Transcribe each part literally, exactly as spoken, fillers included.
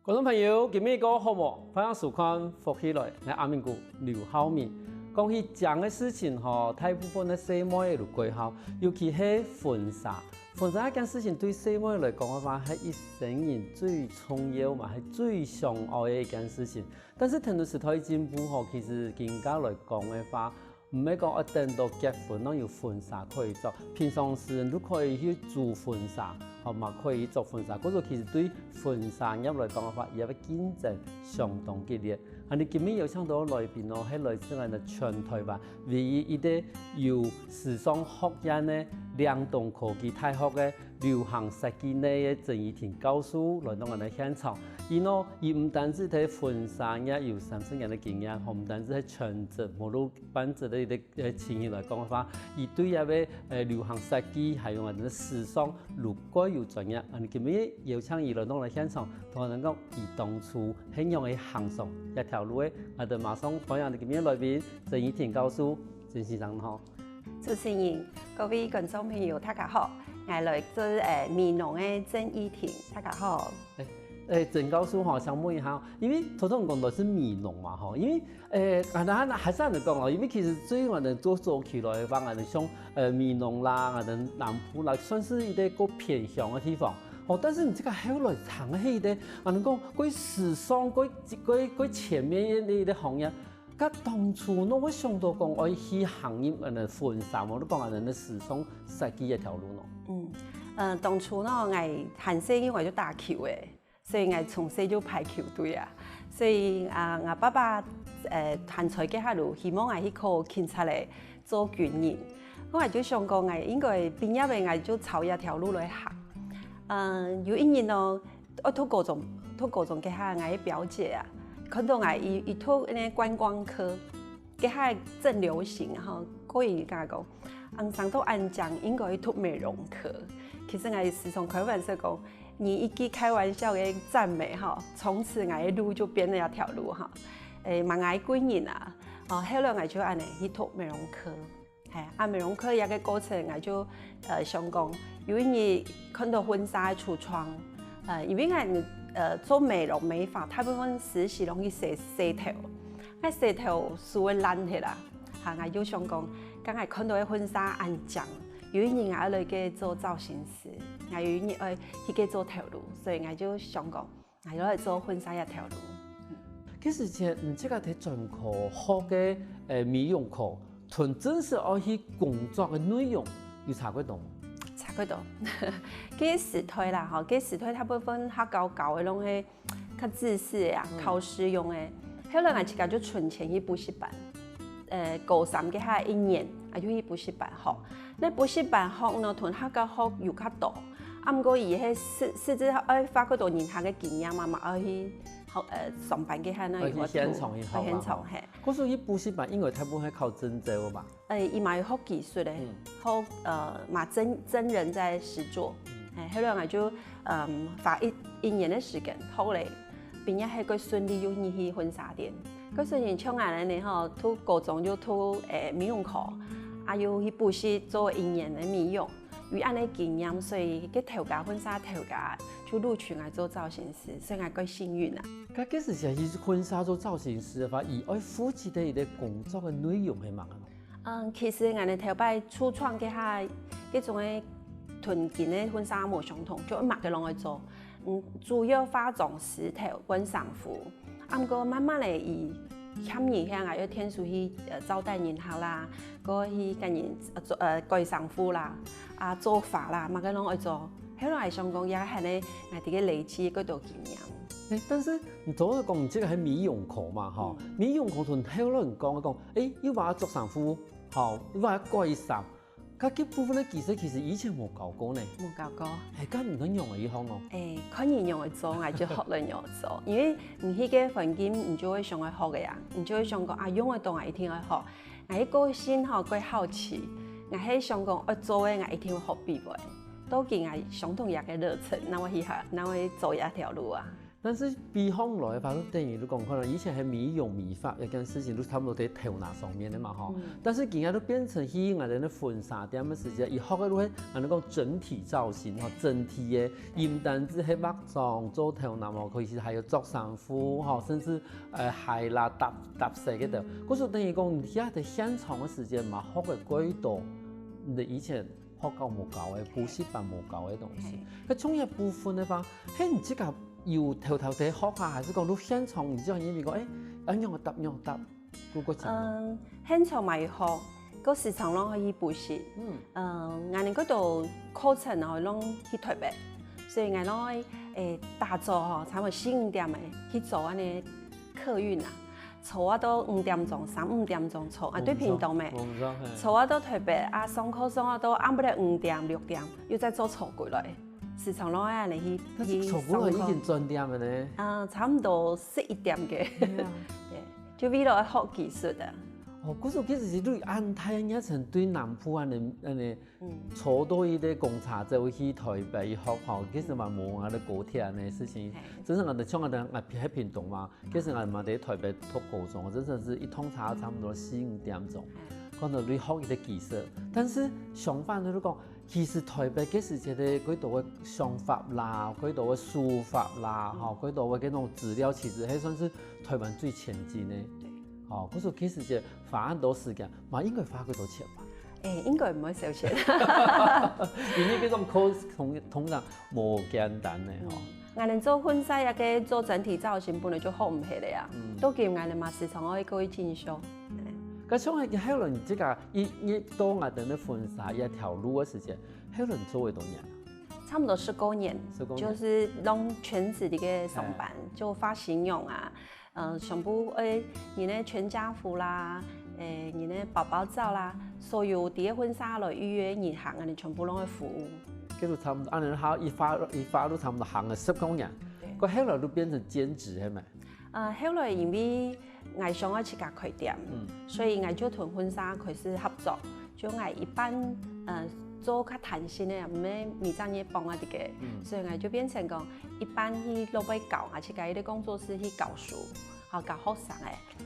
觀眾朋友，今晡日過好無？歡迎收看《福氣來》，𠊎阿明哥劉浩明。講起靚个事情吼，大部分个細妹仔都蓋好，尤其係婚紗。婚紗這件事情對細妹來講个話，係一生人最重要嘛，係最想愛个一件事情。但是聽到時代進步吼，其實今下來講个話， 毋係講愛等到結婚正有婚紗可以著，平常時都可以去租婚紗，吼，嘛可以著婚紗。故所其實對婚紗業來講个話，佢个競爭相當激烈。恁呢今晡日邀請到个來賓哦，係來自𠊎等全臺灣唯一一個有時尚學院个嶺東科技大學个流行設計系个曾怡婷教授來到𠊎等現場。佢呢，佢毋單止在婚紗業有三十年个經驗，吼，毋單止係全職，無論半職个一個 呃，情形來講个話，佢對這個，呃，流行設計，還有𠊎等个時尚，都蓋有專業。恁呢今晡日邀請佢來到𠊎等現場，同𠊎等講佢當初係仰仔行上這條路个。𠊎等馬上歡迎𠊎等今晡日來賓，曾怡婷教授，曾先生好。主持人，各位觀眾朋友，大家好，𠊎來自，呃，美濃个曾怡婷，大家好。欸，欸，曾教授吼，想問一下，因為頭先講到係美濃嘛吼，因為 欸，啊，那，那還係恁樣講哦，因為其實對𠊎等做早期來講，𠊎等像，呃，美濃啦，𠊎等南部啦，算是一個較偏鄉个地方。哦，但是你這個後來行去一個，恁樣講，較時尚、較，較，較前面个一個行業，該當初仰會想到講愛去行入恁樣婚紗，無你講恁樣个時尚設計這條路呢？嗯，呃，當初呢，𠊎還細，因為𠊎就打球个。 所以𠊎從細就排球隊啊。所以啊，𠊎爸爸，呃，還在該下就希望𠊎去考警察个做軍人。𠊎就想講，𠊎應該畢業了，𠊎就朝這條路來行。嗯，有一日呢，𠊎讀高中，讀高中該下，𠊎个表姐啊，看到𠊎，佢，佢讀該觀光科， 該下正流行吼，過去佢講，恁生到恁靚，應該去讀美容科。其實𠊎時常開玩笑講，你一句開玩笑个讚美吼，從此𠊎个路就變了這條路吼。欸，嘛𠊎貴人啊，哦，後來𠊎就恁樣去讀美容科。嘿，啊，美容科這個過程，𠊎就，呃，想講，有一日看到婚紗个櫥窗，呃，因為𠊎，呃，做美容美髮，大部分時時攏去洗，洗頭。 𠊎洗頭梳會爛忒啦，哈，𠊎就想講，剛才看到个婚紗恁靚，有一日𠊎愛來該做造型師，𠊎有一日愛去該做頭路，所以𠊎就想講，𠊎就來做婚紗這條路。該時節，你自家在專科學个，呃，美容科，同真實愛去工作个內容有差幾多？差幾多？該時代啦，吼，該時代大部分學校教个攏係 較知識个啊，考試用个。後來𠊎自家就存錢去補習班，呃，高三該下一年，啊，就去補習班學。該補習班學呢，同學校學有較多，啊，毋過佢係實，實質愛花較多人客个經驗嘛，嘛愛去學，呃，上班該下呢，愛去現場去學嘛，愛現場，吼。嘿。故所去補習班，應該大部分係考證照个吧？ 呃，佢嘛有學技術个，學，呃，嘛真，真人在實作。嘿，後來𠊎就，嗯，花一，一年个時間學了，畢業後蓋順利又入去婚紗店。該時節像𠊎恁樣吼，讀高中就讀，欸，美容科，啊，又去補習做一年个美容，有恁樣經驗，所以該頭家，婚紗頭家就錄取𠊎做造型師，所以𠊎蓋幸運啊。該，該時節去婚紗做造型師个話，佢愛負責个一個工作个內容係麼个？ 嗯，其實𠊎等頭擺初創該下，該種个同今个婚紗無相同，就麼个攏愛做。嗯，主要化妝師頭換衫褲，啊，毋過慢慢仔佢欠人，該𠊎愛𢯭手去，呃，招待人客啦，過去跟人，呃，做，呃，改衫褲啦，啊，做髮啦，麼个攏愛做。後來想講，也還係𠊎自家累積幾多經驗。欸，但是你頭先講你這個係美容科嘛，吼，嗯。美容科同後來你講，講，欸，又話著衫褲， 好，你話改衫，該，該部分个技術其實以前無教過呢。無教過。係，該你仰仔學哦？欸，看人仰仔做，𠊎就學了仰仔做。因為你去該環境，你就會想愛學个啊，你就會想講啊，用得著𠊎一定愛學。𠊎个個性吼，蓋好奇，𠊎係想講愛做个，𠊎一定會學比會。到今𠊎相同樣个熱忱，仰會去學，仰會做這條路啊。但是比方來个話，就等於你講，可能以前係美容美髮一件事情，就差不多在頭那上面个嘛吼。但是今日就變成去𠊎等个婚紗店个時節，佢學个就係，𠊎等講整體造型吼，整體个，毋單止係化妝、做頭那吼，佢其實還有著衫褲吼，甚至呃鞋啦、搭搭色个等。故所等於講，你在現場个時間嘛，學个過多，你以前學校無教个，補習班無教个東西。該創業部分个話，嘿，你自家有偷偷在學啊，還是講你現場你就因為講，哎，愛仰搭仰搭，如果講，嗯，現場嘛有學，个時常攏去補習。嗯，嗯，𠊎等个多課程哦，攏去台北，所以𠊎攏會，誒，打早吼，差不多四五點誒，去做恁呢客運啊，坐啊到五點鐘，三五點鐘坐啊，對屏東誒，坐啊到台北啊，上課上啊到暗晡个五點六點，又再坐車過來。 時常攏愛恁呢去，但是坐過來已經轉點个呢。啊，差不多十一點个。對，就為了學技術个。哦，故所其實是對恁大个熱情對南部恁呢，恁呢，坐到一個公車走去台北學校，其實嘛無恁个高鐵恁呢事情。真正恁呢，像恁呢，𠊎在屏東嘛，其實𠊎嘛在台北讀高中，真正是一通車差不多四五點鐘，可能對學一個技術。但是相反个，你講 其實台北个時節个，幾多个想法啦，幾多个書法啦，吼，幾多个該種資料，其實還算是台灣最前進个。對。吼，故所其實節花恁多時間，嘛應該花幾多錢吧？誒，應該毋會少錢。因為這種課通通常無簡單个吼。 𠊎等做婚紗也个做整體造型本來就學毋起來啊，到今𠊎等嘛時常愛過去進修。該像係後來你自家一入到𠊎等个婚紗這條路个時間，後來做幾多年啊？差不多十過年，十過年就是攏全職个个上班，就畫形容啊，呃，全部誒，你个全家福啦，誒，你个寶寶照啦，所有在个婚紗來預約日行，𠊎等全部攏會服務。 該就差不多，恁呢哈，一畫一畫就差不多行了十過年，該後來就變成兼職，係無？呃，後來因為𠊎想愛自家開店，所以𠊎就同婚紗開始合作，就𠊎一半，呃，做較彈性个，毋係每隻月放啊這个，所以𠊎就變成講，一半去落尾教啊，自家一個工作室去教書，好教學生个，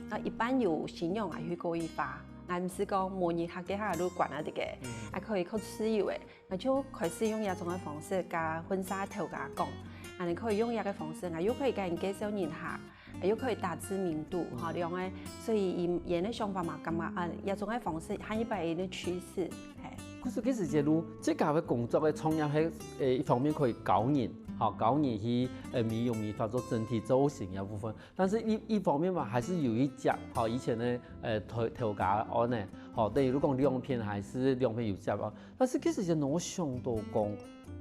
然後一半有形容啊去過一發，𠊎毋係講每日客个下都管啊這个，還可以靠自由个。 𠊎就開始用這種个方式佮婚紗頭家講，恁呢可以用這個方式，𠊎又可以佮人介紹人客，又可以打知名度，吼，兩個，所以佢个想法嘛，感覺啊，這種个方式，下一擺个趨勢，嘿。故所其實節路，這个个工作个創業係，誒，一方面可以教人，吼，教人去，誒，美容美髮做整體造型个部分，但是一一方面嘛，還是有一隻，吼，以前个，誒，頭頭家案呢，吼，等於如果講兩片還是兩片有接啊， 但是其實𠊎想到講，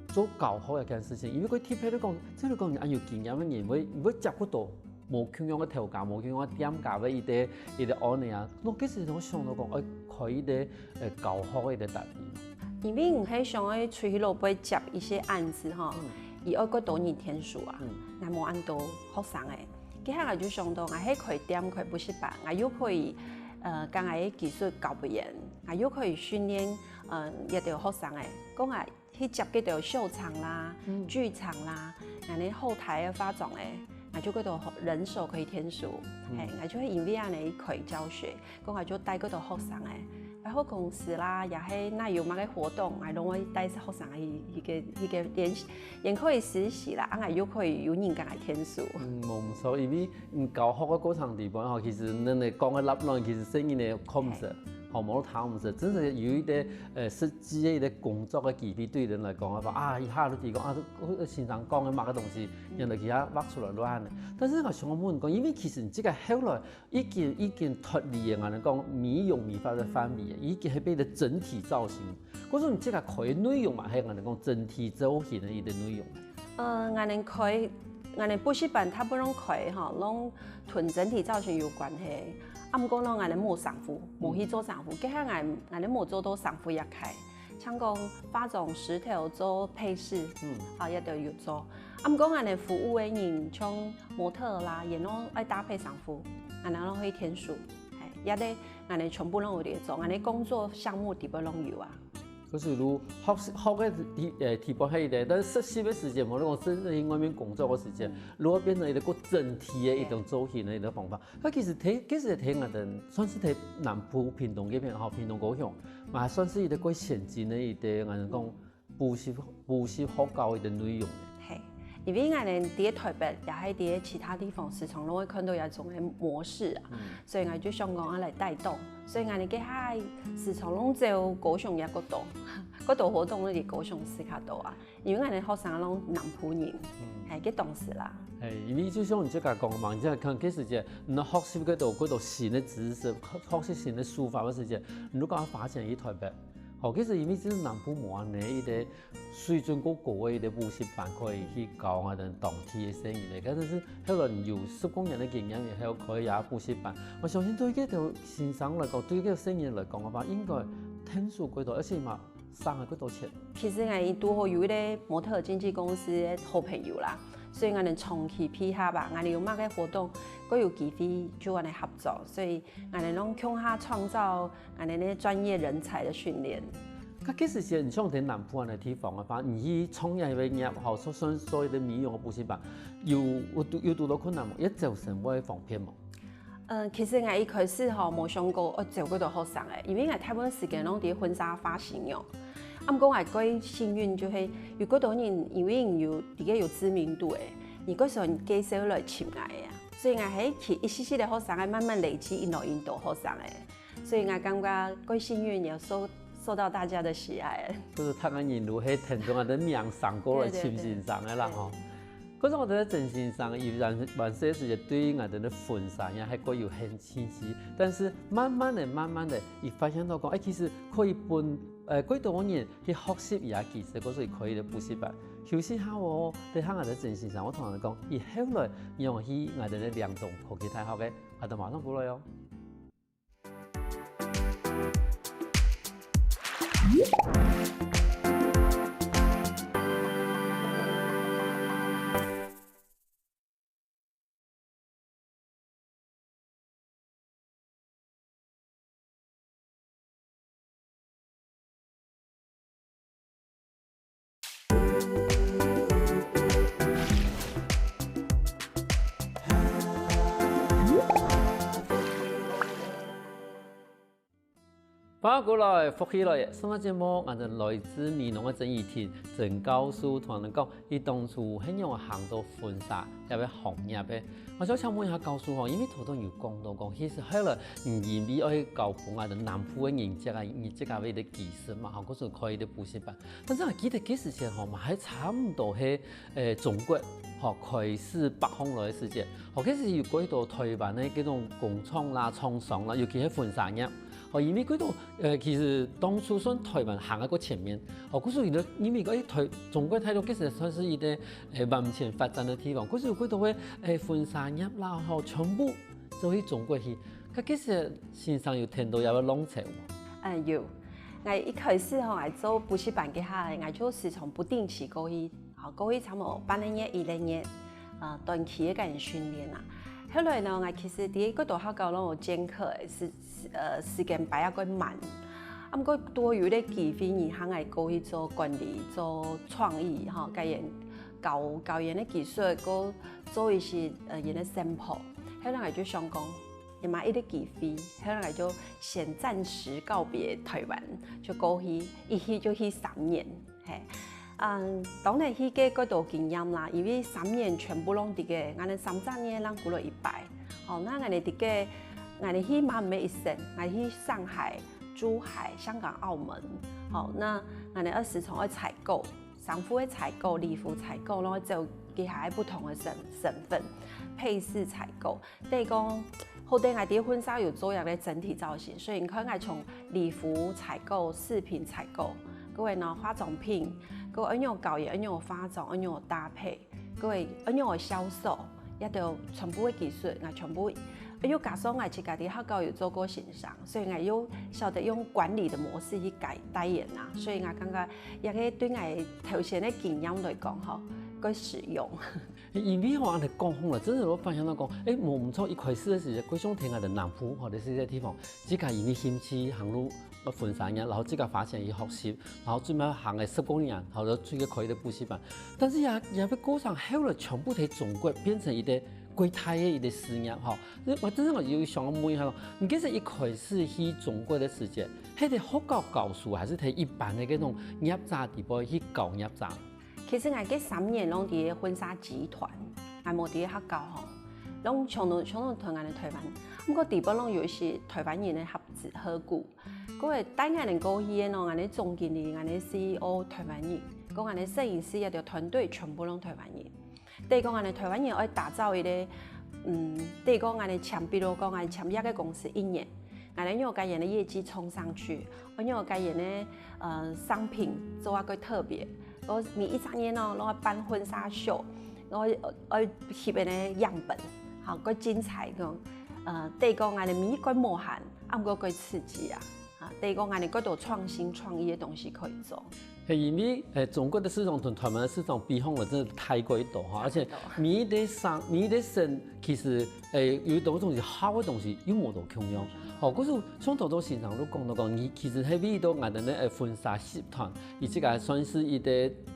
做教學這件事情，因為佢特別來講，這個講你恁有經驗个人，會會接觸到無共樣个頭家，無共樣个店家个一個一個案例啊，𠊎其實𠊎想到講，愛開一個呃教學个一個單位。因為𠊎係想愛出去外背接一些案子吼，佢愛過多人天數啊，𠊎無恁多學生誒。接下來就想到，𠊎係開店開補習班，𠊎又可以呃將𠊎个技術教別人，𠊎又可以訓練呃一兜學生誒，講𠊎 去接幾多秀場啦、劇場啦，恁呢後台个化妝誒，𠊎就幾多人手可以天數，嘿，𠊎就會因為恁呢開教學，講𠊎就帶幾多學生誒，百貨公司啦，也係哪有麼个活動，𠊎攏會帶學生去去个去个練習，也可以實習啦，啊𠊎又可以有人佮𠊎天數。嗯，無毋著，因為嗯教學个過程裡背吼，其實恁呢講个立論，其實細人仔看毋識，吼，無聽毋識，真係有一個呃實際个一個工作个機會，對人來講个話啊，一下就知講啊，先生講个麼个東西，原來佢也畫出來就恁呢。但是𠊎想問講，因為其實你這個後來已經已經脫離了𠊎等講美容美髮个範圍，已經係變成整體造型。故所你這個開个內容嘛，係𠊎等講整體造型个一個內容。 呃，𠊎等開，𠊎等補習班大部分攏開吼，攏同整體造型有關係。啊毋過呢，𠊎等無衫褲，無去做衫褲，這下𠊎𠊎等無做到衫褲業界。像講化妝師頭做配飾，嗯，啊也都有做。啊毋過𠊎等服務个人，像模特啦，也攏愛搭配衫褲，𠊎等攏會天數，嘿，也得𠊎等全部攏有在做，𠊎等工作項目底背攏有啊。故所以學習，學个地，呃，地方係一个，但係實習个時節，無論講真正去外面工作个時節，如何變成一个較整體个一種造型个一个方法。該其實在，其實在𠊎等算係在南部屏東這片吼，屏東高雄，嘛算係一个較先進个一个，𠊎等講補習，補習學校个一个內容。係，因為𠊎等在台北也係在其他地方，時常都會看到這種个模式啊，所以𠊎就想講愛來帶動。 所以𠊎等該下時常攏走高雄个角度，角度活動攏在高雄時較多啊，因為𠊎等學生攏南部人，係，該當時啦。係，因為就像你自家講嘛，你自家看，該時節，你學習幾多，幾多新个知識，學習新个手法个時節，你就講發展去台北。吼，其實因為這係南部無恁呢，一个 水準較高个一个補習班，可以去教𠊎等當地个細人仔。但係後來有十幾年个經驗以後，開這補習班，𠊎相信對這兜先生來講，對這細人來講个話，應該聽說過多，而且嘛，省个過多錢。其實𠊎堵好有一个模特經紀公司个好朋友啦，所以𠊎等長期配合啊，𠊎等有麼个活動，都有機會就恁呢合作，所以𠊎等攏共下創造 恁呢呢專業人才个訓練。該其實像你像在南部恁个地方个話，你去創業个業吼，做，做，做一个美容个補習班，有，有堵，有堵到困難無？一招生會方便無？嗯，其實𠊎一開始吼，無想過愛招幾多學生个，因為𠊎大部分時間攏在婚紗髮型哦。啊，毋過𠊎較幸運就係有幾多人，因為你有，這个有知名度个，你較想介紹來尋𠊎个啊。所以𠊎係去一息息个學生个慢慢累積，一路引導學生个。 所以𠊎感覺較幸運，有受，受到大家的喜愛。就係大家人都係聽到𠊎等名聲過來尋先生个啦吼。可是𠊎等个曾先生，佢原，原先係對𠊎等个婚紗也係較有興趣，但是慢慢个、慢慢个，佢發現到講，哎，其實可以分，呃，較多人去學習佢个技術，故所以開个補習班。休息下哦，等下𠊎等个曾先生，𠊎同你講，佢後來仰去𠊎等个嶺東科技大學个，𠊎等馬上過來哦。 歡迎過來，福氣來了！上个節目，𠊎等來自美濃个曾怡婷曾教授同𠊎等講，佢當初係仰行到婚紗這个行業个。𠊎想請問一下教授吼，因為頭先有講到講，其實後來你因為愛教分𠊎等南部个人，這个，你這个位个技術嘛，吼，故所開个補習班。 但是𠊎記得該時節吼，嘛還差毋多係，呃，中國吼開始北上來个時節，吼，該時有幾多台灣个該種工廠啦、廠商啦，尤其係婚紗業，吼，因為幾多，呃，其實當初算台灣行个較前面，吼，故所以呢，因為該台，中國大陸該時算係一个，呃，往前發展个地方，故所有幾多个，呃，婚紗業啦，吼，全部走去中國去。該該時先生有聽到這个浪潮無？嗯，有。 𠊎一開始吼，𠊎做補習班該下，𠊎就時常不定期過去，吼，過去差毋多半個月、一個月，呃，短期个恁樣訓練啊。後來呢，𠊎其實在各大學校攏有兼課个，時，呃，時間排啊較滿。啊，毋過拄好有一個機會，人喊𠊎過去做管理、做創意，吼，教研，教，教研个技術，過做一些，呃，研个sample。後來𠊎就想講， 也嘛一個機會，後來就先暫時告別台灣，就過去，一去就去三年，嘿。嗯，當然去个較多經驗啦，因為三年全部攏在該，𠊎等三隻月攏過了一擺。吼，該𠊎等在該，𠊎等去嘛毋係一省，𠊎等去上海、珠海、香港、澳門。吼，該𠊎等愛時常愛採購，衫褲个採購、禮服採購，然後走其他不同个省，省份，配飾採購。 等於講，好在𠊎在婚紗有做一個整體造型，所以你看𠊎從禮服採購、飾品採購，各位呢，化妝品，各位愛仰教研、愛仰化妝、愛仰搭配，各位愛仰銷售，這兜全部个技術，𠊎全部，又加上𠊎自家在學校有做過先生，所以𠊎又曉得用管理个模式去帶，帶研啊，所以𠊎感覺這個對𠊎頭先个經驗來講吼，較實用。因為吼，恁樣講吼啦，真係有發現到講，誒，無毋著，一開始个時節，過像聽𠊎等南部吼，這些地方，自家因為興趣行路个婚紗業，然後自家花錢去學習，然後最尾行个十過年，然後就出去開一個補習班。但是也也被過程後來全部在中國變成一個過大个一個事業吼。所以我真正有想要問一下，你其實一開始去中國个時節，係在學校教書，還係在一般个該種業者底背去教業者？ 其實𠊎該三年攏在婚紗集團，𠊎無在學校吼，攏全都全都同𠊎等台灣，毋過底背攏有一些台灣人个合資合股。該帶𠊎等過去个喏，𠊎等總經理、𠊎等CEO台灣人，講𠊎等攝影師一條團隊全部攏台灣人。等於講𠊎等台灣人愛打造一個，嗯，等於講𠊎等簽，比如講𠊎簽這個公司一年，𠊎等有該年个業績衝上去， 我有該年个呃商品做啊个特別，我每一隻年哦，攏愛辦婚紗秀，攏愛翕个呢樣本，好，个精彩个，呃，等於講𠊎等每一個無限，啊毋過个刺激啊，啊，等於講𠊎等个多創新創意个東西可以做。係因為誒中國个市場同台灣个市場比方來，真係大過一大哈，而且每一個省每一個省其實 誒，有當多東西好个東西又無到共樣。吼，故所像頭先先生都講到講，佢其實係為到𠊎等个誒婚紗集團，佢這個算係一個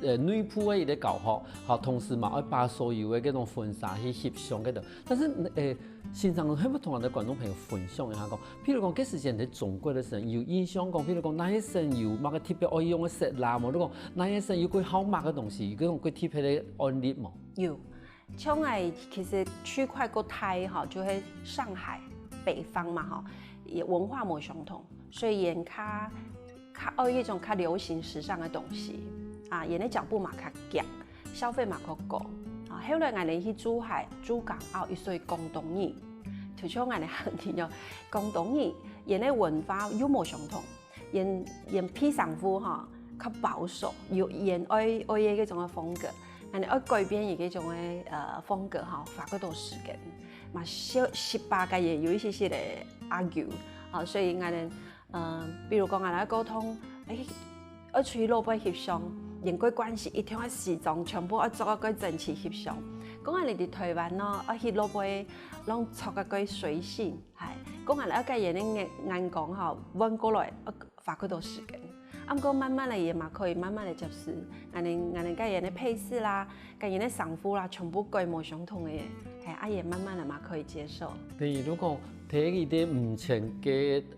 誒內部个一個教學，吼，同時嘛愛把所有个該種婚紗去翕相該兜。但是誒，先生係毋係同𠊎等觀眾朋友分享一下講，譬如講，該時節在中國个時節，有印象講，譬如講哪一省有麼个特別愛用个色啦，無就講哪一省有較好麼个東西，有該種較特別个案例無？有。 像𠊎其實區塊較大吼，就係上海北方嘛吼，也文化無相同，所以𠊎等較較愛一種較流行時尚个東西啊，𠊎等个腳步嘛較遽，消費嘛較高啊。後來𠊎等去珠海、珠港澳一所廣東人，就像𠊎等行情哦，廣東人𠊎等个文化又無相同。 𠊎等𠊎等配衫褲吼，較保守，有𠊎等愛愛个該種个風格，𠊎等愛改變佢該種个呃風格吼，花較多時間，嘛小失敗个也有一些些个argue，吼，所以𠊎等呃，比如講𠊎等溝通，誒，愛出去外背翕相，𠊎等个關係一定愛西裝，全部愛著个整齊翕相。講𠊎等在台灣喏，愛去外背，攏著个較隨性。 係，講𠊎等愛个𠊎等个眼眼光吼，換過來，愛花較多時間。啊毋過慢慢个也嘛可以慢慢个接受，𠊎等𠊎等个𠊎等个配飾啦，个𠊎等个衫褲啦，全部改無相同个，係，啊也慢慢个嘛可以接受。等於如果在一個毋曾个，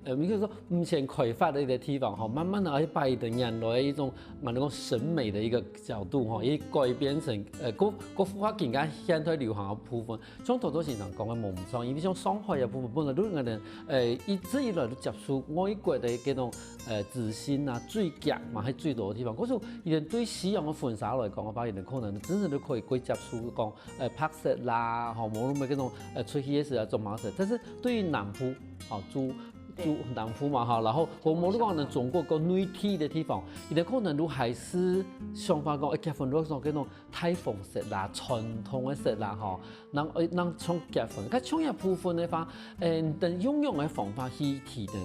呃，應該說毋曾開發个一個地方吼，慢慢个去把佢等原來个一種，𠊎等講審美个一個角度吼，去改變成，呃，各各符合今个現代流行个部分。 像頭先先生講个無毋著，因為像上海个部分，本來就𠊎等誒一直以來就接受外國个該種誒資訊啊，最遽嘛係最多个地方。故所佢等對西洋个婚紗來講个話，佢等可能真正都可以過接受講誒白色啦，吼，無論該種誒出去个時啊著麼个色。但是對於南部，吼，住住南部嘛，吼，然後無無論講中國个內地个地方，佢等可能都還係想法講，誒結婚都係該種 大紅色啦，傳統个色啦吼，人愛人像結婚，該像這部分个話，誒，等用用个方法去提等，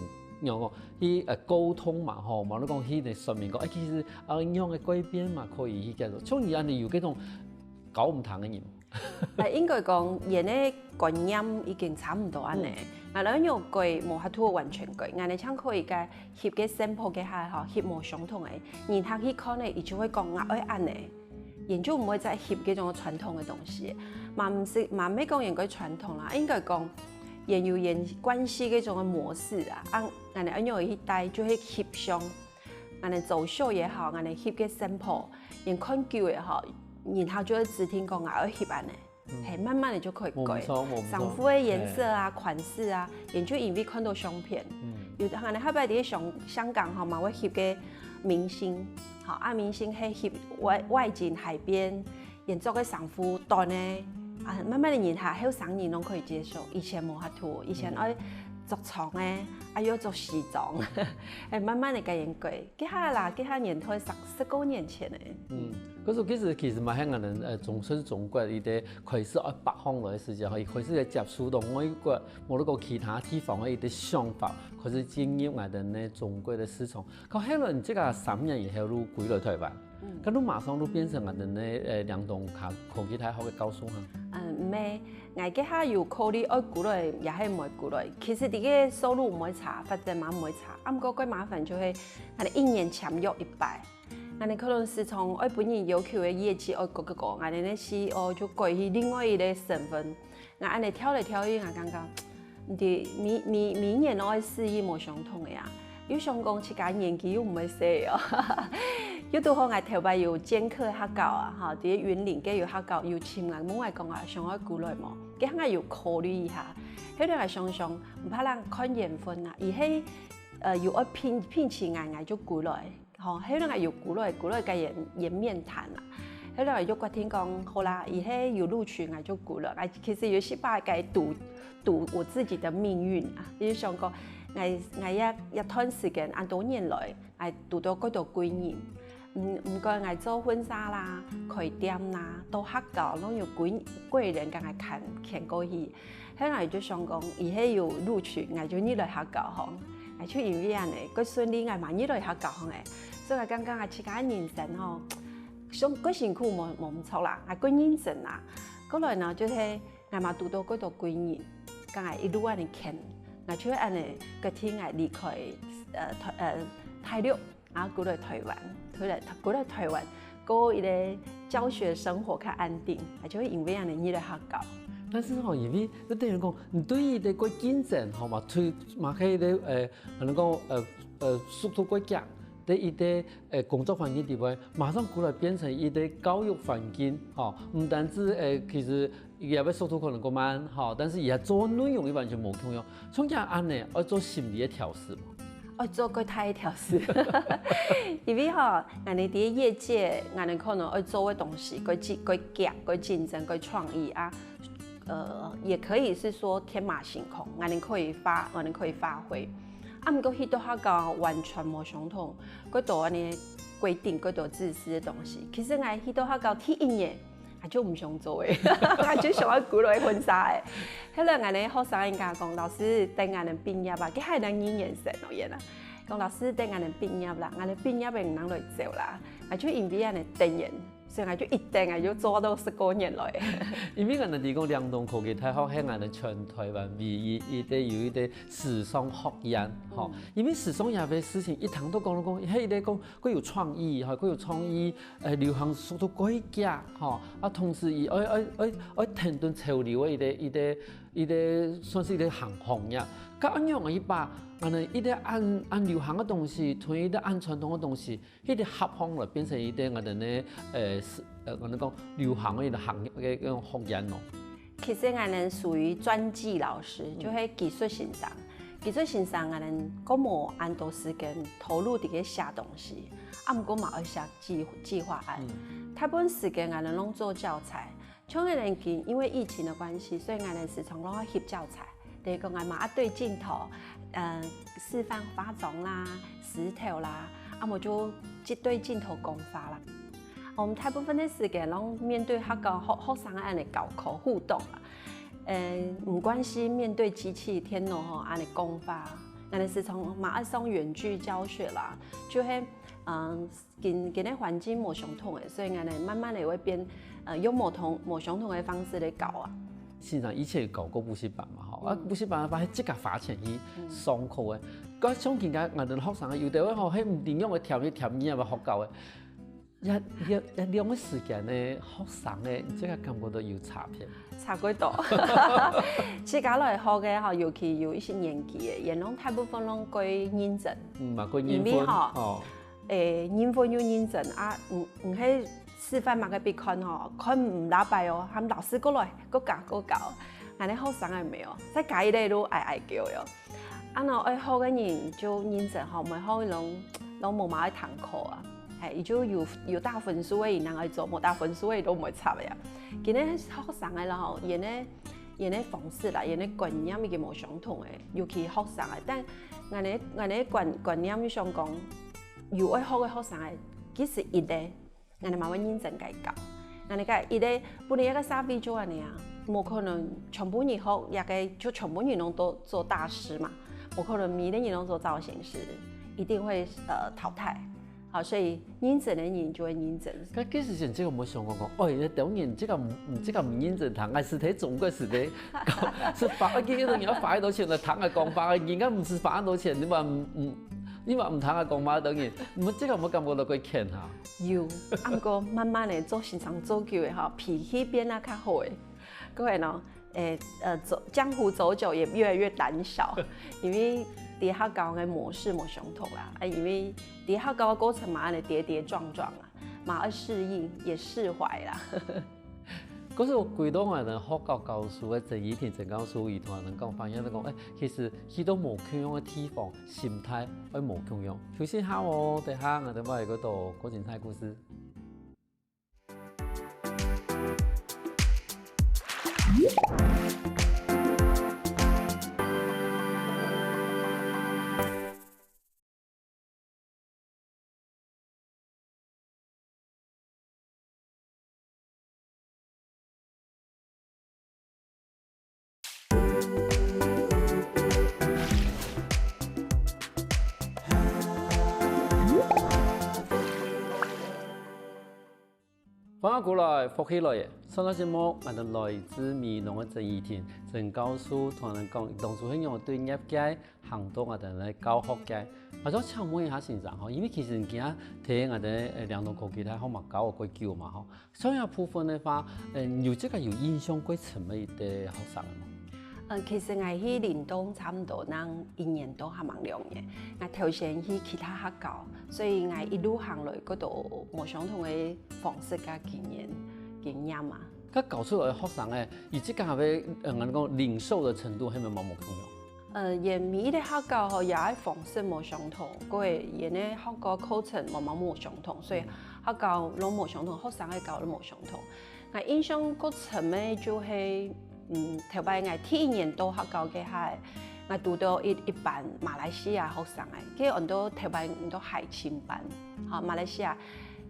仰講去呃溝通嘛吼，無你講去來說明講，誒，其實啊仰个改變嘛可以去解決，像你恁樣有該種搞毋通个人。誒，應該講，𠊎等个觀念已經差毋多恁樣。𠊎等有改無法度完全改，𠊎等像可以个翕个sample个下吼，翕無相同个，人客去看个，佢就會講𠊎愛恁樣。 𠊎等就毋會再翕該種傳統个東西，嘛毋係嘛毋係講𠊎等个傳統啦，應該講𠊎等有𠊎等慣勢該種个模式啊，啊𠊎等恁樣去帶就係翕相，𠊎等走秀也好，𠊎等翕个sample，𠊎等看久也好，然後就會指定講𠊎愛翕恁樣，係慢慢个就可以改，衫褲个顏色啊、款式啊，𠊎等就因為看到相片，有𠊎等後擺在香香港吼嘛會翕个明星。 好，啊明星係翕外外景海邊，𠊎等著个衫褲短个，啊慢慢个人下後生人攏可以接受，以前無法度，以前愛著長个，啊又著西裝，誒慢慢个改變過，這下啦，這下年代十十過年前个。嗯，可是其實其實嘛，像𠊎等呃中算中國一個開始愛北方來个時節吼，一開始來接觸到外國，無論講其他地方个一個想法，開始進入𠊎等呢中國个市場。 到後來你這個三年以後就歸來台灣。該就馬上就變成𠊎等个呃兩棟科科技大學个教授哈。嗯，毋係，𠊎這下有考慮愛歸來也係毋愛歸來。其實這個收入毋會差，發展嘛毋會差。啊毋過較麻煩就係，𠊎等一年簽約一擺，𠊎等可能時常愛分人要求个業績愛改改改，𠊎等个C E O就改去另外一個身份。 𠊎恁樣跳來跳去，𠊎感覺，毋知每每每年攏愛適應無相同个啊。又想講自家年紀又毋會細哦，又拄好𠊎頭擺有兼課學校啊，吼，佇雲林該有學校有尋𠊎，問𠊎講啊，想愛歸來無？該下𠊎有考慮一下，後來𠊎想想，毋怕人看緣分啊，以後呃有愛聘聘請𠊎，𠊎就歸來。 吼，後來𠊎有歸來，歸來个也也面談啊。後來𠊎就決定講，好啦，以後有錄取𠊎就歸來。𠊎其實有時擺个賭賭我自己的命運啊，就是想講，𠊎𠊎也也段時間恁多年來，𠊎堵到幾多貴人。嗯，毋管𠊎做婚紗啦、開店啦、到學校，攏有貴貴人共𠊎牽牽過去。 後來就想講，以後有錄取，𠊎就入來學校吼，𠊎就因為恁樣，較順利𠊎嘛入來學校吼誒。所以𠊎感覺𠊎自家个人生吼，上較辛苦無無毋著啦，𠊎較認真啦。過來呢，就係𠊎嘛堵到較多貴人，共𠊎一路恁樣牽，𠊎就恁樣決定𠊎離開呃台呃大陸。 啊，歸來台灣，歸來歸來台灣，過一個教學生活較安定，啊，就會因為恁樣入來學校。但是吼，因為你等於講，你對於這個競爭吼嘛，推嘛係个呃，可能講呃呃速度較遽，在一個呃工作環境底背，馬上歸來變成一個教育環境吼，毋單止呃其實 佢个速度可能較慢，吼，但是佢做內容又完全無共樣。像佢恁樣，愛做心理个調適無？愛做較大个調適，因為吼，𠊎等佇業界，𠊎等可能愛做个東西，較競較遽、較競爭、較創意啊，呃，也可以是說天馬行空，𠊎等可以發，𠊎等可以發揮。啊，毋過去到學校完全無相同，較多恁樣規定，較多自私个東西。其實𠊎去到學校第一年， 𠊎就毋想做誒，𠊎就想愛歸來婚紗誒。後來𠊎等學生應該講，老師，等𠊎等畢業啊，該還係二年生哦，原來。講老師，等𠊎等畢業啦，𠊎等畢業誒，你人來走啦。𠊎就因為恁樣等人，所以𠊎就一等，𠊎就做到十過年來。因為𠊎等提供兩棟科技大學，係𠊎等全台灣唯一一個有一個時尚學院，吼。因為時尚這個事情，一聽到講，講，係一個講，較有創意，吼，較有創意， 呃，流行速度較遽，吼，啊，同時佢愛愛愛愛停頓潮流个一個一個一個算是一個行行業。該恁樣个一把，啊呢，一個恁恁流行个東西，同一個恁傳統个東西，一個合放來變成一個𠊎等个呃是呃，𠊎等講流行个一個行業个一個學院咯。 其實𠊎等屬於專技老師，就係技術先生。技術先生𠊎等較無恁多時間投入佇个寫東西，啊毋過嘛愛寫計計畫案。大部分時間𠊎等攏做教材，像𠊎等今因為疫情个關係，所以𠊎等時常攏愛翕教材。等於講𠊎嘛愛對鏡頭，嗯，示範化妝啦、石頭啦，啊無就去對鏡頭講話啦。 𠊎等大部分个時間攏面對學校學學生个恁樣教課互動啊。呃，毋管係面對機器、電腦吼，恁樣講話，𠊎等時常嘛愛上遠距教學啦，就係，嗯，今今个環境無相同个，所以𠊎等慢慢个會變，呃，用無同無相同个方式來教啊。先生以前有教過補習班嘛吼，啊補習班个話係自家花錢去上課个，該像今个𠊎等學生个有兜个吼，係毋知仰會填一填入來學校个。 這這這兩個時間个學生个，你自家感覺到有差別？差較多。自家來學个吼，尤其有一些年紀个，佢等大部分攏較認真。嗯，嘛較認真。因為吼，哦。誒，認真又認真啊，毋毋係示範麼个分你看吼，看毋落擺哦，喊老師過來，過教過教。𠊎等學生个無哦，再加一個都哀哀叫喲。 啊，若愛學个人就認真吼，毋會學攏攏無麼个愛聽課啊。嘿，佢就有有打分數个，佢人愛做，無打分數个，佢都毋會插个啊。今个學生个啦吼，佢个佢个方式啦，佢个觀念已經無相同个，尤其學生个。但𠊎个𠊎个觀觀念就想講，有愛學个學生个，其實一个 𠊎等嘛會認真个教。𠊎等个一个本來一个社會就恁樣啊，無可能全部人學一个就全部人攏做做大師嘛，無可能每个人攏做造型師，一定會呃淘汰。好，所以認真个人就會認真。該其實前這个無想過講，哎，當然這个毋，這个毋認真，讀个時代，中國時代，係花，一个人要花幾多錢來聽个講話，人家毋係花恁多錢，你嘛毋，毋，你嘛毋聽个講話，當然，毋，這个有無感覺到過欠哈？有，啊，毋過慢慢个做先生做久个吼，脾氣變啊較好个。各位喏，誒，呃，走，江湖走久也越來越膽小，因為在學校个模式無相同啦，啊，因為在學校个過程嘛，恁樣跌跌撞撞啊，嘛愛適應，也釋懷啦。可是𠊎歸到𠊎等學校教書个曾怡婷曾教授，佢同𠊎等講，發現講，誒，其實去到無共樣个地方，心態會無共樣。休息下哦，等下𠊎等還有一个多過精彩故事。 歡迎過來，福氣來了！上个節目，𠊎等來自美濃个曾怡婷曾教授同𠊎等講，當初係仰般對業界行到𠊎等个教學界。𠊎想請問一下先生吼，因為其實你今下在𠊎等，呃，嶺東科技大學嘛教學過久嘛吼， 像這部分个話，嗯，有這个有印象過深个一个學生無？嗯，其實𠊎去嶺東差毋多正一年多還吂兩年。𠊎頭先去其他學校，所以𠊎一路行來，覺得無相同个方式佮經驗、經驗嘛。該教出來个學生欸，佢自家个，呃，𠊎講領受个程度，係毋係無共樣？ 呃，因為每一个學校吼，佢个方式無相同，過佢个學校課程嘛嘛無相同，所以學校攏無相同，學生个教都無相同。𠊎印象較深个就係，嗯，頭擺𠊎第一年到學校該下，𠊎堵到一，一班馬來西亞學生欸，佢安到頭擺安到海青班，吼，馬來西亞。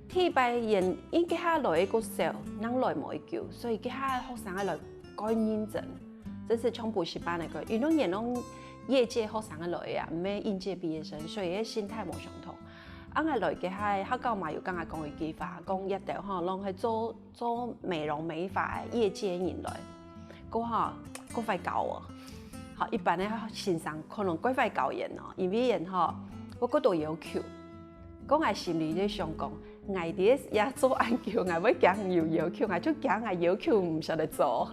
第一擺因，因該下來个較少，正來無幾久，所以該下學生个來較認真。 這係像補習班个，因為𠊎等攏業界學生个來啊，毋係應屆畢業生，所以个心態無相同。啊𠊎來該下，學校嘛有佮𠊎講一句話，講這兜吼，攏係做，做美容美髮个業界人來，過吼，過壞教哦。好，一般个先生可能過壞教𠊎哦，因為𠊎吼，𠊎較多要求。 講𠊎心裡在想講，𠊎這也做恁久，𠊎會驚有要求，𠊎就驚𠊎要求毋曉得做。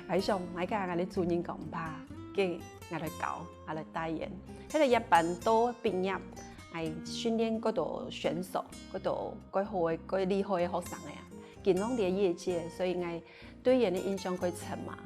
𠊎想，𠊎佮𠊎个主任講，毋怕，該𠊎來教，𠊎來帶𠊎。該个一班到畢業，𠊎訓練較多選手，較多較好个、較厲害个學生个啊，佢等在業界，所以𠊎 對𠊎个印象較深嘛。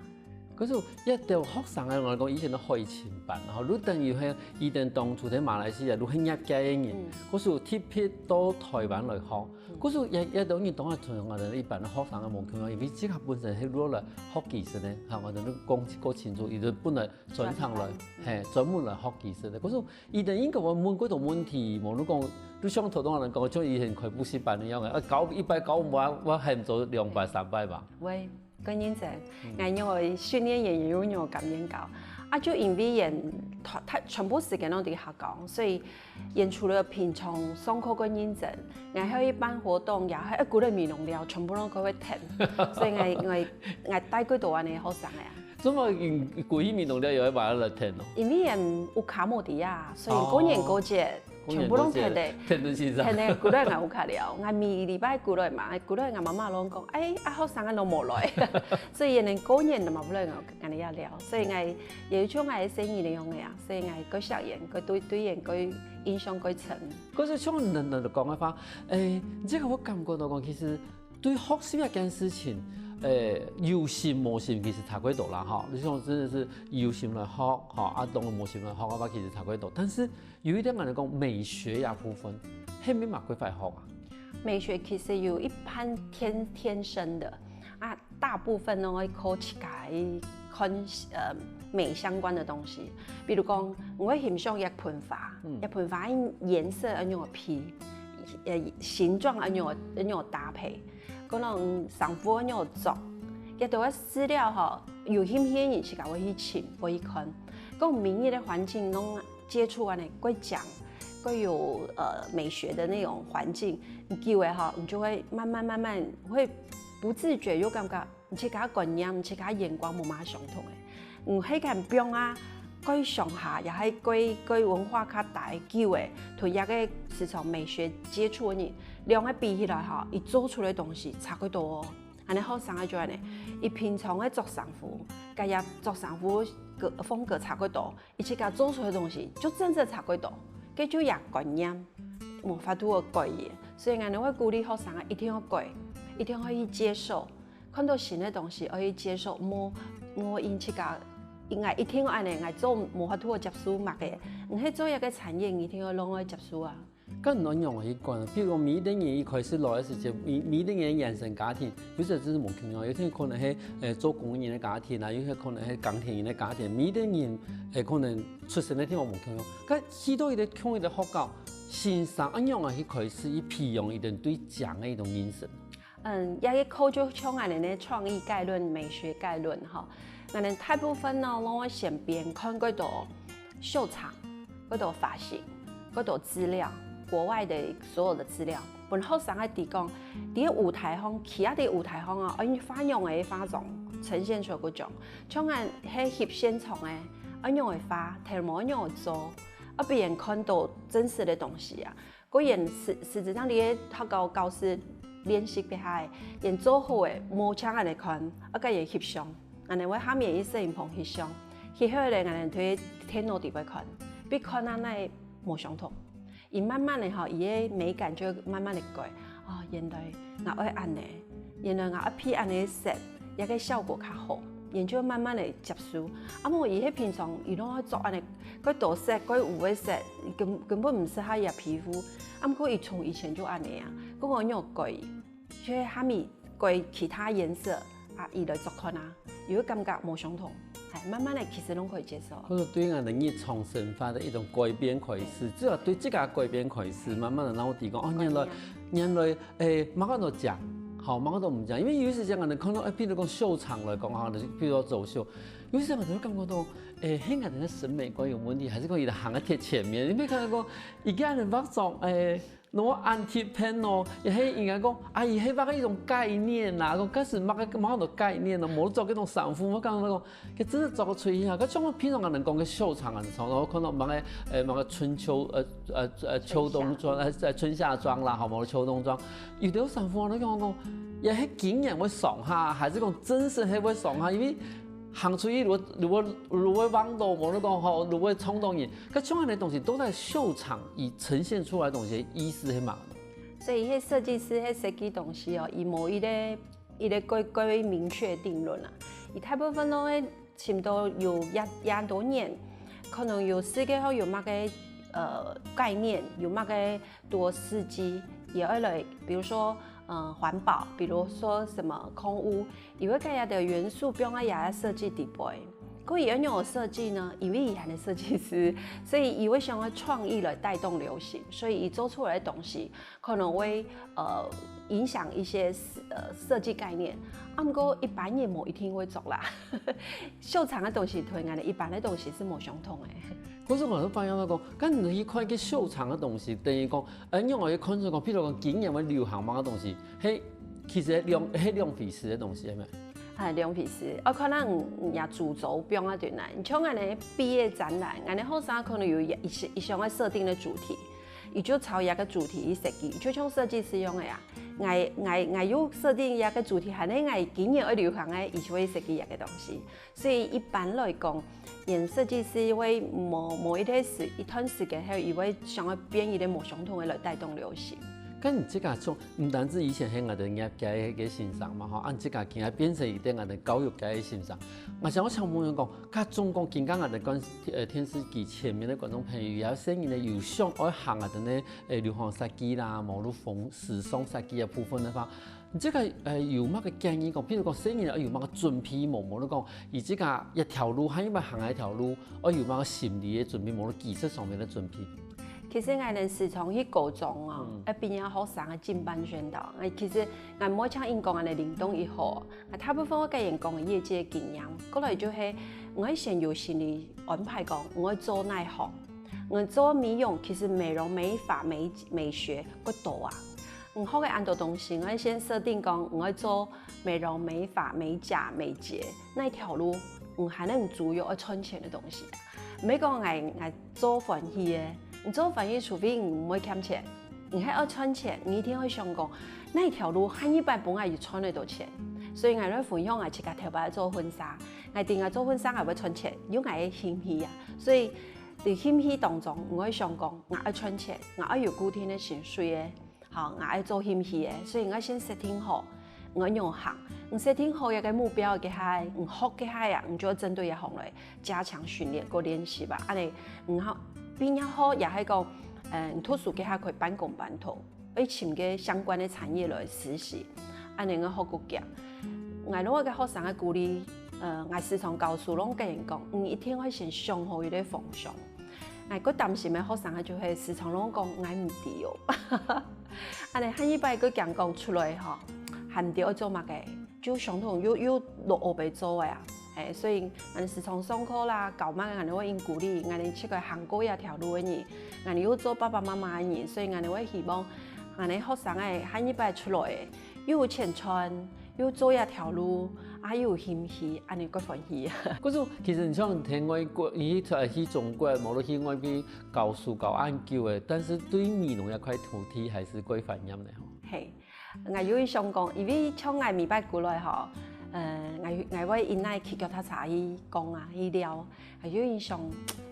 可是這兜學生啊，𠊎講以前个海青班，吼，就等於係佢等當初在馬來西亞，就係業界个人，嗯。可是特別到台灣來學。嗯。可是這，這兜人當然同𠊎等一般个學生个無共樣，因為自家本身係落來學技術个，吼，𠊎等講較清楚，佢等本來專長來，專長，嗯。嘿，專門來學技術个。可是 佢等應該會問較多問題，無你講，就像頭先人講，像以前開補習班一樣个，啊，教一擺教毋會，𠊎還做兩擺、三擺吧。會，較認真。嗯。𠊎仰會訓練𠊎，又仰會甘願教。啊，就因為𠊎，他，他全部時間攏在學校，所以𠊎除了平常上課較認真，𠊎還有一般活動，也還有鼓勵美濃了，全部攏較會聽。所以𠊎，𠊎，𠊎帶較多恁樣个學生个啊。 做麼个佢，佢去美濃了，又愛買來聽哦？因為𠊎有卡莫迪亞，所以過年過節，哦。全部攏聽得，過年過節，聽得清爽。聽得，古來𠊎有卡了，𠊎每禮拜古來嘛，古來𠊎媽媽攏講，哎，啊，學生啊，攏無來，所以連過年都嘛無來𠊎，𠊎等也了，所以𠊎也有像𠊎个細人个樣个啊，所以𠊎較惜𠊎，較對，對𠊎較印象較深。可是像你，你講个話，哎，這个𠊎感覺到講，其實 對學習這件事情，呃，有心無心其實差較多啦，吼。你像真的係有心來學，吼，啊，當然無心來學个話，其實差較多。但是有一點來講，美學這部分，係毋係嘛較快學啊？美學其實有一半天，天生的，啊，大部分攏愛靠自家去看，呃，美相關的東西。比如講，𠊎會欣賞一盆花，嗯。一盆花顏色愛仰般配， 呃，形狀愛仰，愛仰搭配，可能衫褲愛仰著，這兜个資料吼，有興趣个人自家會去尋，會去看。講每日个環境攏接觸恁樣，較講，个有呃美学的那种环境，你久了哈，你就会慢慢慢慢会不自觉就感觉你自家观念、你自家眼光无嘛相同诶。你迄个变啊，个上下也系个个文化较大个久诶，同一个市场美学接触的人，两个比起来哈，伊做出来东西差个多哦。安尼好生个就安尼，伊平常个着衫服，甲伊着衫服个风格差个多，伊自家做出来东西就真正差个多，个就也观念，无法度个改变。所以安尼会鼓励学生啊，一定要改，一定要去接受。 看到新个东西，要去接受，莫莫因自家，因为一定要安尼，𠊎做无法度接受么个，你去做一个产业，你一定要让我接受啊。跟人用个习惯，比如讲，每一个人一开始来个时节，每每一个人原生家庭，有些就是无共样，有些可能系呃做工人个家庭啊，有些可能系耕田人个家庭，每一个人诶可能出生个地方无共样。但去到一个共一个学校，先生安样啊去开始去培养一个对讲个一种认识。 嗯，也个考就像俺个创意概论、美学概论哈，俺个大部分呢，我会先边看过多秀场、过多发型、过多资料，国外的所有的资料，分学生个提供。第一舞台上，其他的舞台上啊，哎，发用个发种呈现出个种，像俺黑翕现场个，哎，用个发，题目用个做，啊，别人看到真实的东西啊。 个人实实质上你个学校教室练习个下，人做好个，无请俺来看，啊个人翕相，俺来为下面一摄影棚翕相，翕好咧，俺来对电脑底背看，比看啊那无相同。伊慢慢的吼，伊个美感就慢慢的改。哦，原来我爱安尼，原来我爱配安尼色，也个效果较好，人就慢慢的接受。啊，无伊迄平常伊拢爱做安尼，个多色，个有个色，根根本毋适合伊个皮肤。啊，毋过伊从以前就安尼啊，个我有改，所以下面改其他颜色啊，伊来做看啊，伊会感觉无相同，哎，慢慢的其实拢可以接受。或者对俺的日常生活的一种改变开始，只要对自家改变开始，慢慢的让我提供哦，原来原来诶，蛮多人讲，好，蛮多人讲，因为有时间可能看到，哎，比如讲秀场来讲哈，比如说走秀，有时间可能会感觉到，哎，黑人的审美观有问题，还是讲伊个行个贴前面，你没看到讲，一个人化妆，哎。 我安贴片哦，也係应该讲，啊，伊係个一种概念啦，讲开始买个买个概念咯，无做这种衫裤，我感觉讲，佢真的做个出去啊。佢像我平常个人讲个秀场啊，你常常看到买个，呃，买个春秋，呃呃呃，秋冬装，呃呃，春夏装啦，好，买个秋冬装，有的衫裤啊，你讲讲，也係经验会爽哈，还是讲真实系会爽哈，因为。 行出去，如果如果如果网络，无你讲吼，如果冲动人，搿种样的东西都在秀场以呈现出来的东西，意思是嘛？所以，迄设计师迄设计东西哦，伊无一个一个过过明确定论啊。伊大部分都会差不多有一一多年，可能有世界上有么个呃概念，有么个多时机，也会来，比如说呃环保，比如说什么空污， 因为搿样的元素放在伊个设计底背。故意要用设计呢，因为以前的设计师，所以伊会想要创意来带动流行，所以伊做出来的东西可能会呃影响一些呃设计概念。啊，毋过一般人无一定会做啦。秀场的东西同俺的一般的东西是无相同的。可是我是发现到讲，跟你去看一个秀场的东西，等于讲，哎，用我去看出讲，譬如讲今年会流行么个东西，嘿，其实两嘿两回事的东西，系咪？ 哎，两回事。啊，可能也主轴不用啊，对难。像俺的毕业展览，俺的后生可能有一一一项个设定的主题，伊就朝一个主题去设计，就像设计师用的呀。俺俺俺有设定一个主题，还能俺今年要流行的，伊就会设计一个东西。所以一般来讲，人设计师会某某一段时一段时间，还有伊会想要变一个无相同的来带动流行。跟你这个种，毋单止以前系我哋业界个先生嘛，吼，啊，你这个今日变成一个我哋教育界个先生。我想我想问讲，甲中国今日我哋观呃电视机前面的观众朋友，有些人呢有想爱行啊等呢，诶，流行设计啦，网络风时尚设计的部分的话，你这个呃有么个建议讲，譬如讲，生意要有么个准备，无无你讲，以这个一条路，还有么行一条路，要有么个心理的准备，无论技术上面的准备。 其实俺个时常去高中啊，嗯，要毕业学生个进班宣导，哎，其实俺每场演讲俺个灵动一好，啊，大部分我个演讲个业界经验，过来就系我会先有心理安排讲，我会做哪一行， 𠊎做美容，其實美容、美髮、美、美學較多啊。你學个恁多東西，𠊎先設定講，𠊎愛做美容、美髮、美甲、美睫，哪條路，你還能主要愛賺錢个東西啊？毋係講𠊎、𠊎做歡喜个，你做歡喜，除非你毋會欠錢，你還愛賺錢，你一定會想講，哪條路下一擺分𠊎有賺得到錢。所以𠊎來分享𠊎自家頭擺做婚紗，𠊎知𠊎做婚紗𠊎會賺錢，有𠊎个興趣啊。所以 在興趣當中，𠊎會想講，𠊎愛賺錢，𠊎愛有固定个薪水个，好，𠊎愛做興趣个，所以𠊎先設定好，𠊎愛仰行。你設定好一個目標，該下，你學該下啊，你就愛針對該行來加強訓練，過練習吧。恁呢，你好，變也好，也係講，呃，你讀書該下可以半工半讀。 愛尋个相關个產業來實習，恁呢𠊎學較遽。𠊎摎𠊎个學生个鼓勵，呃，𠊎時常教書摎𠊎个人講，你一定愛先想好一個方向。𠊎較擔心个學生个就係時常摎𠊎講，𠊎毋知哦。恁呢下一擺佢驚講出來吼，還毋知愛做麼个， 就相同又又落後背做个啊。嘿，所以𠊎等時常上課啦，教麼个𠊎等會用鼓勵，𠊎等自家行過這條路个人，𠊎等又做爸爸媽媽个人，所以𠊎等會希望𠊎等學生仔下一擺出來个，又有錢賺，又做這條路，啊又有興趣，恁呢較歡喜。可是其實你像聽外國，你去去中國，無論去外邊教書教恁久个，但是對美濃這塊土地還是較懷念个吼。嘿， 𠊎有印象講，因為像𠊎每擺過來吼，呃，𠊎𠊎會用𠊎騎腳踏車去講啊，去尞，𠊎有印象，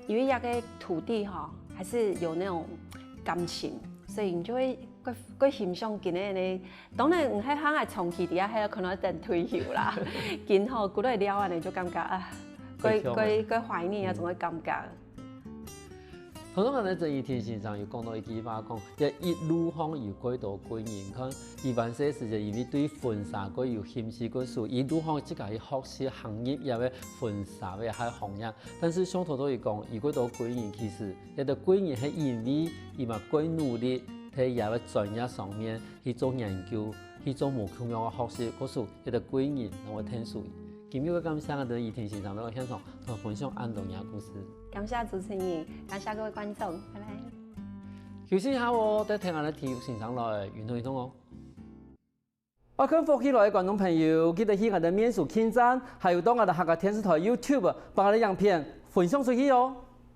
因為這個土地吼，還是有那種感情，所以你就會會會欣賞今日呢。當然，毋係喊𠊎長期佇遐，還有可能等退休啦。今吼過來尞啊，你就感覺啊，會會會懷念啊，總會感覺。 頭先𠊎等曾怡婷先生有講到一句話講，這一路項有幾多貴人，看佢還細時節因為對婚紗較有興趣，故所一路項自家去學習行業這個婚紗个該行業。但是像頭頭佢講，有幾多貴人，其實這兜貴人係因為佢嘛較努力，在這個專業上面去做研究，去做無共樣个學習，故所這兜貴人摎𠊎𢯭手。今日个感謝𠊎等怡婷先生來到現場，同𠊎分享恁多个故事。 感謝主持人，感謝各位觀眾，拜拜。休息一下哦，等聽𠊎等體育先生來運動運動哦。愛看福氣來个觀眾朋友，記得去𠊎等面書網站，還有到𠊎等客家電視台YouTube，幫𠊎等影片分享出去哦。